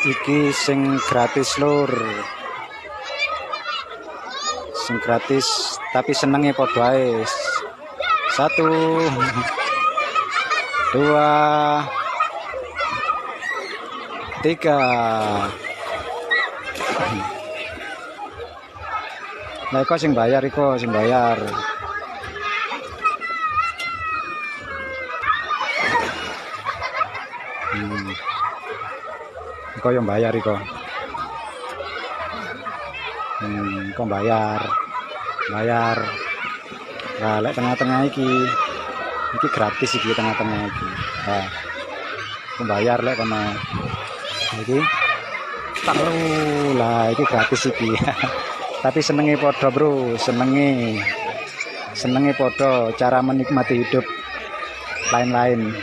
Iki sing gratis lur. Sing gratis tapi senenge padha ae. 1 2 3. Lah iko sing bayar, iko sing bayar. Iko yang bayar iko. Iko bayar. Bayar. Lah lek tengah-tengah iki, iki gratis iki tengah-tengah iki. Nah, iko bayar lek kono. Iki telu lah iki gratis iki. Tapi senenge padha, Bro, senenge. Senenge padha, cara menikmati hidup lain-lain.